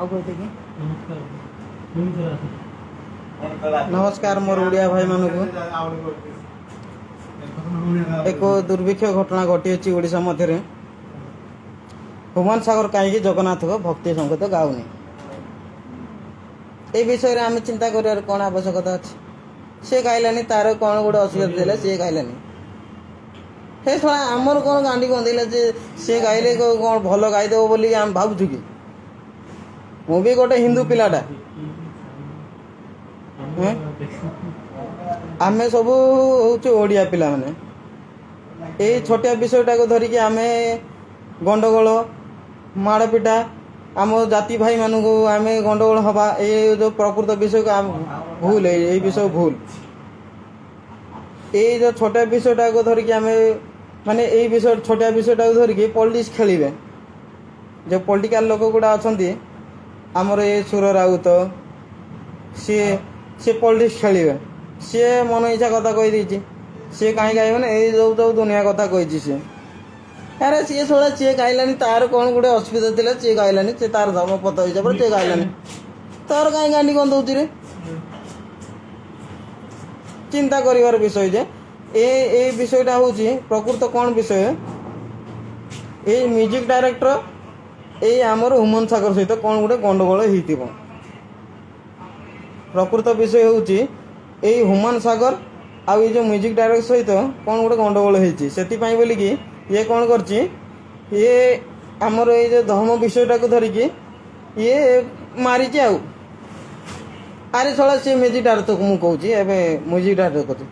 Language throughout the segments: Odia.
ଆଉ କହିତେ କି ନମସ୍କାର ମୋର ଓଡ଼ିଆ ଭାଇମାନଙ୍କୁ। ଏକ ଦୁର୍ଭିକ୍ଷ ଘଟଣା ଘଟିଅଛି ଓଡ଼ିଶା ମଧ୍ୟରେ। ହୁମାନ ସାଗର କାହିଁକି ଜଗନ୍ନାଥଙ୍କ ଭକ୍ତି ସଙ୍ଗୀତ ଗାଉନି, ଏ ବିଷୟରେ ଆମେ ଚିନ୍ତା କରିବାର କ'ଣ ଆବଶ୍ୟକତା ଅଛି? ସେ ଗାଇଲାନି, ତାର କ'ଣ ଗୋଟେ ଅସୁବିଧା ଥିଲା, ସିଏ ଗାଇଲାନି। ହେ ଶଳା, ଆମର କ'ଣ ଗାଣ୍ଡି ଗନ୍ଧେଇଲା ଯେ ସିଏ ଗାଇଲେ କ'ଣ ଭଲ ଗାଇଦେବ ବୋଲି ଆମେ ଭାବୁଛୁ କି? ମୁଁ ବି ଗୋଟେ ହିନ୍ଦୁ ପିଲାଟା। ହେଁ? ଆମେ ସବୁ ହଉଛୁ ଓଡ଼ିଆ ପିଲାମାନେ। ଏଇ ଛୋଟିଆ ବିଷୟଟାକୁ ଧରିକି ଆମେ ଗଣ୍ଡଗୋଳ, ମାଡ଼ପିଟା, ଆମ ଜାତି ଭାଇମାନଙ୍କୁ ଆମେ ଗଣ୍ଡଗୋଳ ହବା, ଏଇ ଯେଉଁ ପ୍ରକୃତ ବିଷୟକୁ ଆମ ଭୁଲ, ଏଇ ବିଷୟ ଭୁଲ। ଏଇ ଯେଉଁ ଛୋଟିଆ ବିଷୟଟାକୁ ଧରିକି ଆମେ ମାନେ ଏଇ ବିଷୟ, ଛୋଟିଆ ବିଷୟଟାକୁ ଧରିକି ପଲିଟିକ୍ସ ଖେଳିବେ। ଯେଉଁ ପଲିଟିକାଲ ଲୋକ ଗୁଡ଼ା ଅଛନ୍ତି, ଆମର ଏ ସୁର ରାଉତ, ସିଏ ପଲିଟିକ୍ସ ଖେଳିବେ। ସିଏ ମନ ଇଚ୍ଛା କଥା କହିଦେଇଛି। ସିଏ କାହିଁ ଗାଇବନି? ଏଇ ଯେଉଁ ଯେଉଁ ଦୁନିଆ କଥା କହିଛି ସିଏ। ଆରେ ସିଏ ଶଳା, ସିଏ ଗାଇଲାନି, ତାର କ'ଣ ଗୋଟେ ଅସୁବିଧା ଥିଲା, ସିଏ ଗାଇଲାନି। ସେ ତାର ଧର୍ମପଥ ହିସାବରେ ସିଏ ଗାଇଲାନି, ତାର କାହିଁ ଗାଣ୍ଡି ଗନ୍ଧଉଛି ରେ? ଚିନ୍ତା କରିବାର ବିଷୟ ଯେ ଏଇ ବିଷୟଟା ହେଉଛି ପ୍ରକୃତ କ'ଣ ବିଷୟ। ଏଇ ମ୍ୟୁଜିକ୍ ଡାଇରେକ୍ଟର ଏଇ ଆମର ହୁମନ ସାଗର ସହିତ କ'ଣ ଗୋଟେ ଗଣ୍ଡଗୋଳ ହେଇଥିବ। ପ୍ରକୃତ ବିଷୟ ହେଉଛି, ଏଇ ହୁମାନ ସାଗର ଆଉ ଏଇ ଯେଉଁ ମ୍ୟୁଜିକ୍ ଡାଇରେକ୍ଟର ସହିତ କ'ଣ ଗୋଟେ ଗଣ୍ଡଗୋଳ ହେଇଛି। ସେଥିପାଇଁ ବୋଲିକି ଇଏ କ'ଣ କରିଛି, ଇଏ ଆମର ଏଇ ଯେଉଁ ଧର୍ମ ବିଷୟଟାକୁ ଧରିକି ଇଏ ମାରିଛି। ଆଉ ଆରେ ଶଳା, ସିଏ ମ୍ୟୁଜିକ୍ ଡାଇରେକ୍ଟରକୁ ମୁଁ କହୁଛି, ଏବେ ମ୍ୟୁଜିକ୍ ଡାଇରେକ୍ଟର କହୁଛି।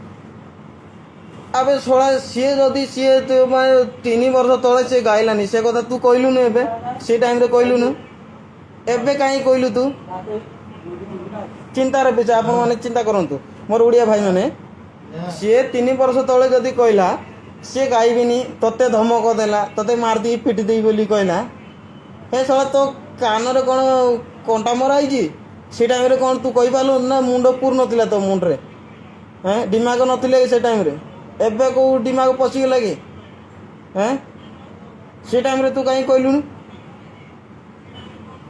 ଆବେ ଶଳା, ସିଏ ଯଦି ସିଏ ମାନେ 3 ବର୍ଷ ତଳେ ସିଏ ଗାଇଲାନି, ସେ କଥା ତୁ କହିଲୁନୁ? ଏବେ ସେ ଟାଇମ୍ରେ କହିଲୁନୁ, ଏବେ କାହିଁ କହିଲୁ ତୁ? ଚିନ୍ତାର ବିଷୟ, ଆପଣମାନେ ଚିନ୍ତା କରନ୍ତୁ ମୋର ଓଡ଼ିଆ ଭାଇମାନେ। ସିଏ 3 ବର୍ଷ ତଳେ ଯଦି କହିଲା ସିଏ ଗାଇବିନି, ତତେ ଧମକ ଦେଲା, ତତେ ମାରିଦେଇ ପିଟି ଦେବି ବୋଲି କହିଲା, ହେ ଶଳା, ତୋ କାନରେ କ'ଣ କଣ୍ଟା ମରା ହେଇଛି? ସେ ଟାଇମ୍ରେ କ'ଣ ତୁ କହିପାରିଲୁ ନା? ମୁଣ୍ଡ ପୁର ନଥିଲା ତୋ ମୁଣ୍ଡରେ? ହେଁ, ଦିମାଗ ନଥିଲେ ସେ ଟାଇମ୍ରେ? ଏବେ କେଉଁ ଦିମାଗ ପଶିଗଲା କି? ହେଁ, ସେ ଟାଇମ୍ରେ ତୁ କାହିଁ କହିଲୁନୁ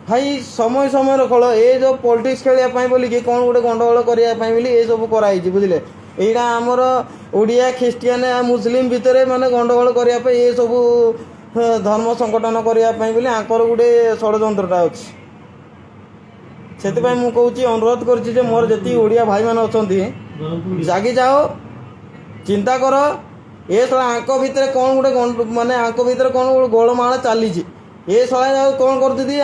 ଭାଇ? ସମୟ ସମୟର ଖେଳ। ଏ ଯେଉଁ ପଲିଟିକ୍ସ ଖେଳିବା ପାଇଁ ବୋଲିକି, କ'ଣ ଗୋଟେ ଗଣ୍ଡଗୋଳ କରିବା ପାଇଁ ବୋଲି ଏସବୁ କରାହେଇଛି, ବୁଝିଲେ? ଏଇଟା ଆମର ଓଡ଼ିଆ ଖ୍ରୀଷ୍ଟିଆନ ଆଉ ମୁସଲିମ ଭିତରେ ମାନେ ଗଣ୍ଡଗୋଳ କରିବା ପାଇଁ, ଏସବୁ ଧର୍ମ ସଂଗଠନ କରିବା ପାଇଁ ବୋଲି ଆଙ୍କର ଗୋଟେ ଷଡ଼ଯନ୍ତ୍ରଟା ଅଛି। ସେଥିପାଇଁ ମୁଁ କହୁଛି, ଅନୁରୋଧ କରୁଛି ଯେ ମୋର ଯେତିକି ଓଡ଼ିଆ ଭାଇମାନେ ଅଛନ୍ତି, ଜାଗି ଯାଅ, ଚିନ୍ତା କର। ଏ ଶଳା ଆଙ୍କ ଭିତରେ କ'ଣ ଗୋଟେ ମାନେ ଆଙ୍କ ଭିତରେ କ'ଣ ଗୋଟେ ଗୋଳମାଳ ଚାଲିଛି। ଏ ଶଳା ଆଉ କ'ଣ କରୁଛନ୍ତି,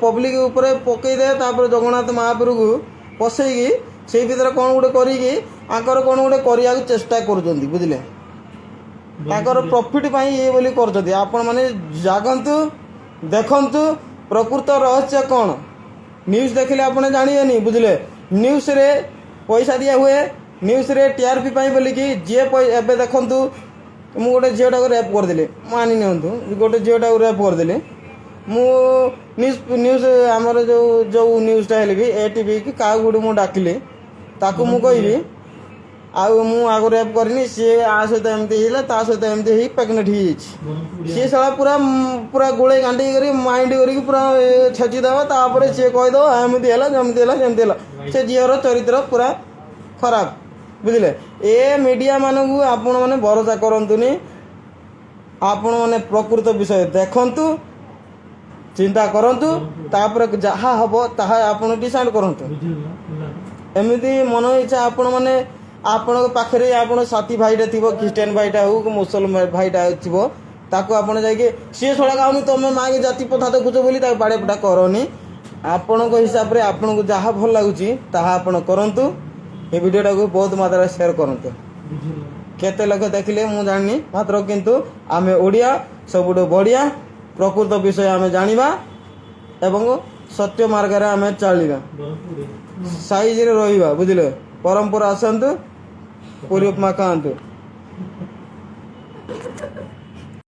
ପବ୍ଲିକ ଉପରେ ପକେଇଦେ, ତାପରେ ଜଗନ୍ନାଥ ମହାପ୍ରଭୁକୁ ପଶେଇକି ସେଇ ଭିତରେ କ'ଣ ଗୋଟେ କରିକି ଆଙ୍କର କ'ଣ ଗୋଟେ କରିବାକୁ ଚେଷ୍ଟା କରୁଛନ୍ତି, ବୁଝିଲେ? ତାଙ୍କର ପ୍ରଫିଟ୍ ପାଇଁ ଇଏ ବୋଲି କରୁଛନ୍ତି। ଆପଣମାନେ ଜାଗନ୍ତୁ, ଦେଖନ୍ତୁ ପ୍ରକୃତ ରହସ୍ୟ କ'ଣ। ନ୍ୟୁଜ୍ ଦେଖିଲେ ଆପଣ ଜାଣିବେନି, ବୁଝିଲେ? ନ୍ୟୁଜ୍ରେ ପଇସା ଦିଆ ହୁଏ, ନ୍ୟୁଜ୍ରେ ଟିଆରପି ପାଇଁ ବୋଲିକି ଯିଏ ଏବେ ଦେଖନ୍ତୁ, ମୁଁ ଗୋଟେ ଝିଅଟାକୁ ରେପ୍ କରିଦେଲି, ମାନି ନିଅନ୍ତୁ, ଗୋଟେ ଝିଅଟାକୁ ରେପ୍ କରିଦେଲି। ମୁଁ ନ୍ୟୁଜ୍ ଆମର ଯେଉଁ ଯେଉଁ ନ୍ୟୁଜ୍ଟା ହେଲେ ବି, ଏ ଟିଭି କି କାହାକୁ ଗୋଟେ ମୁଁ ଡାକିଲି, ତାକୁ ମୁଁ କହିବି ଆଉ ମୁଁ ଆଗ ରେପ୍ କରିନି, ସିଏ ଆ ସହିତ ଏମିତି ହେଇଲା, ତା ସହିତ ଏମିତି ହେଇ ପ୍ରେଗନେଣ୍ଟ ହେଇଯାଇଛି। ସିଏ ଶଳା ପୁରା ପୁରା ଗୋଳେଇ ଘାଣ୍ଟି କରି, ମାଇଣ୍ଡ କରିକି ପୁରା ଛେଚି ଦେବ। ତାପରେ ସିଏ କହିଦେବ ଏମିତି ହେଲା, ଯେମିତି ହେଲା ସେମିତି ହେଲା। ସେ ଝିଅର ଚରିତ୍ର ପୁରା ଖରାପ, ବୁଝିଲେ? ଏ ମିଡ଼ିଆ ମାନଙ୍କୁ ଆପଣମାନେ ଭରସା କରନ୍ତୁନି। ଆପଣମାନେ ପ୍ରକୃତ ବିଷୟ ଦେଖନ୍ତୁ, ଚିନ୍ତା କରନ୍ତୁ, ତାପରେ ଯାହା ହବ ତାହା ଆପଣ ଡିସାଇଡ୍ କରନ୍ତୁ। ଏମିତି ମନ ଇଚ୍ଛା ଆପଣମାନେ, ଆପଣଙ୍କ ପାଖରେ ଆପଣ ସାଥୀ ଭାଇଟା ଥିବ, ଖ୍ରୀଷ୍ଟିଆନ ଭାଇଟା ହଉ କି ମୁସଲମାନ ଭାଇଟା ଥିବ, ତାକୁ ଆପଣ ଯାଇକି ସିଏ ଶଳା ଗାଉନି, ତମେ ମାଗି ଜାତି ପ୍ରଥା ଦେଖୁଛ ବୋଲି ତାକୁ ବାଡ଼ିଆ ପିଟା କରନି। ଆପଣଙ୍କ ହିସାବରେ ଆପଣଙ୍କୁ ଯାହା ଭଲ ଲାଗୁଛି ତାହା ଆପଣ କରନ୍ତୁ। ଏ ଭିଡ଼ିଓଟାକୁ ବହୁତ ମାତ୍ରାରେ ସେୟାର କରନ୍ତୁ। କେତେ ଲୋକ ଦେଖିଲେ ମୁଁ ଜାଣିନି, ମାତ୍ର କିନ୍ତୁ ଆମେ ଓଡ଼ିଆ ସବୁଠୁ ବଢ଼ିଆ। ପ୍ରକୃତ ବିଷୟ ଆମେ ଜାଣିବା ଏବଂ ସତ୍ୟ ମାର୍ଗରେ ଆମେ ଚାଲିବା, ସାଇଜରେ ରହିବା, ବୁଝିଲେ? ପରମ୍ପରା ଆସନ୍ତୁ, ପୁରୀ ଉପମା ଖାଆନ୍ତୁ।